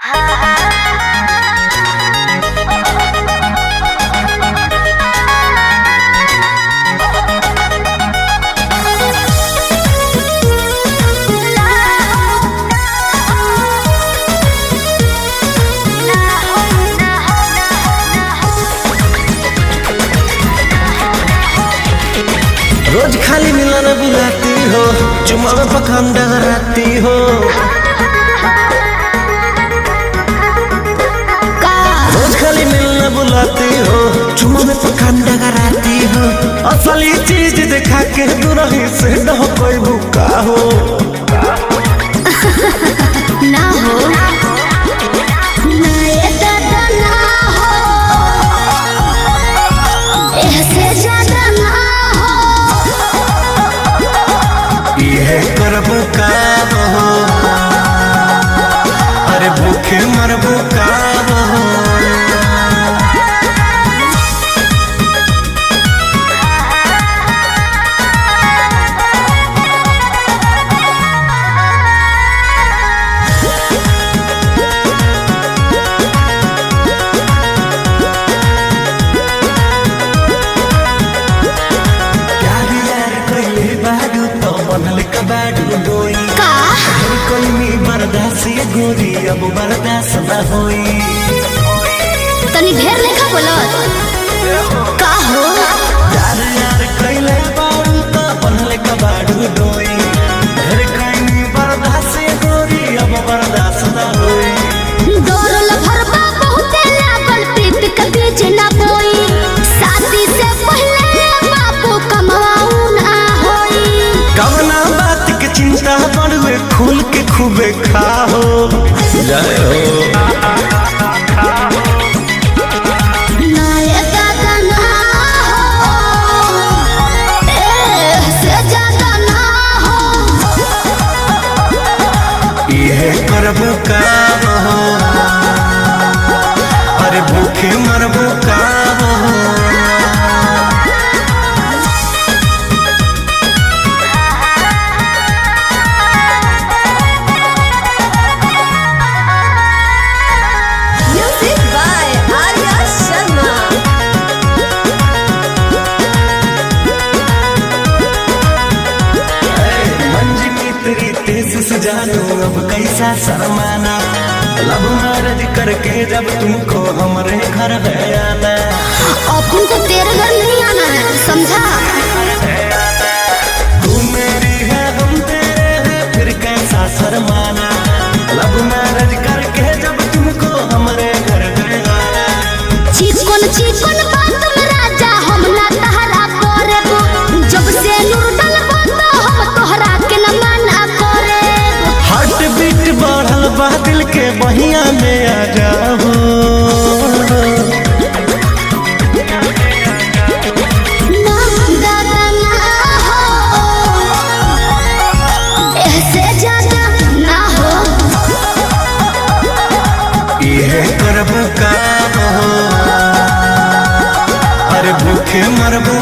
रोज खाली मिलन बुलाती हो, चुमा में पखंड डराती हो। रोज खाली मिलना बुलाती हो, चुमा में पखंड डराती हो। असली चीज दिखा के दुरही से न हो कोई भूखा हो। ना हो ना ये दादा ना हो, ऐसे ज्यादा ना हो। ये करबू का हो, अरे भूखे मरबू का हो। प्यार यार कइले बाडू तो बनल कबाडू डोई। का कोई बर्दाश्त ये गोरी अब बर्दाश्त न होई। तनी ढेर लेखा बोलत का हो। प्यार यार कइले बाडू तो बनल कबाडू डोई। ढेर कोई बर्दाश्त ये गोरी अब बर्दाश्त न होई। डोरल भरबा बहुते लागल प्रीत के बीच ना बोई। शादी से पहले बापू कमाऊ ना होई। कवना बात के चिंता बड़ुए खुल के खूबे खाओ जय हो। ना ये दादा ना हो, ऐसे ज्यादा ना हो। ये करबू का हो, अरे भूखे मरबू का हो। Music by Arya Sharma. मंजनी तेरी तेज सजानो अब कैसा शर्माना। लब मैरिज करके जब तुमको हमारे घर है आना। अपन को तेरे घर नहीं आना है, समझा। तू मेरी है हम तेरे हैं फिर कैसा शर्माना। लब मैरिज करके जब तुमको हमारे घर है आना। चिकन चिकन बात में राजा हम ना तहरा करेबो। जब से नूर डलबो तो हम तोहरा के न मना करेबो। हार्ट बीट बढ़ल बा दिल के बहिया में आ जाओ। ना दादा ना हो, ऐसे ज्यादा ना हो। ये करबू का हो, अरे भूखे मरबू